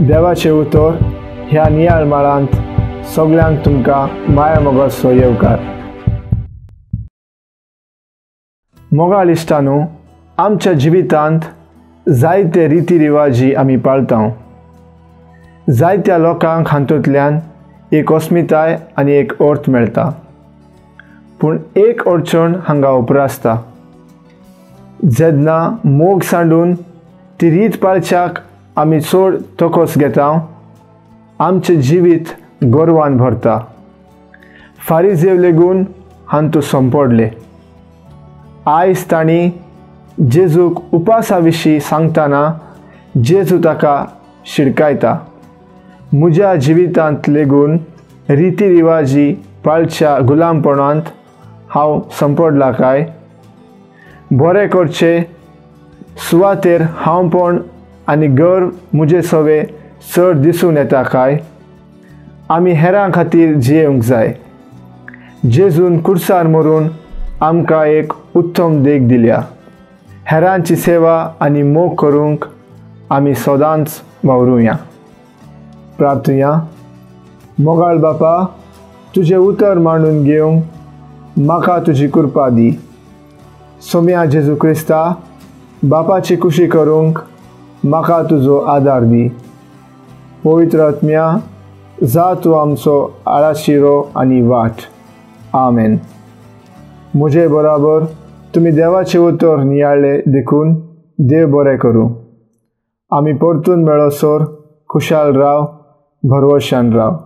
देवाचें उतर ह्या नियाळ माळांत सगल्यांक तुमकां माया मोगाचो येवकार. मोगाळ इश्टांनो, आमच्या जिवितांत जायते रिती रिवाजी आमी पाळता. जायत्या लोकांक हातूंतल्यान एक अस्मिताय आनी एक अर्थ मेळटा. पूण एक अडचण हांगा उपरासता, जेन्ना मोग सांडून ती रीत पाळच्याक आमी चड तकस घेता, आमचें जिवीत गर्वान भरता. फारिजेव लेगून हांतू संपडले. आयज तांणी जेजूक उपासा विशीं सांगतना जेजू ताका शिडकायता, म्हज्या जिवितांत लेगून रिती रिवाजी पाळच्या गुलामपणांत हांव संपडला काय? बरें करचे सुवातेर हांवपण आनी गर्व म्हजे सवे चड दिसून येता काय? आमी हेरां खातीर जियेवंक जाय. जेजून कुर्सार मरून आमकां एक उत्तम देख दिल्या. हेरांची सेवा आनी मोग करूंक आमी सदांच वावरुया. प्रार्थुया. मोगाळ बापा, तुजें उतर मांडून घेवंक म्हाका तुजी कृपा दी. सोम्या जेजू क्रिस्ता, बापाची खुशी करूंक म्हाका तुजो आदार दी. पवित्र आत्म्या, जा तूं आमचो आळाशिरो आनी वाट. आमेन. म्हजे बराबर तुमी देवाचें उतर नियाळ्ळें देखून देव बरें करूं. आमी परतून मेळसर खुशाल राव, भरवशान राव.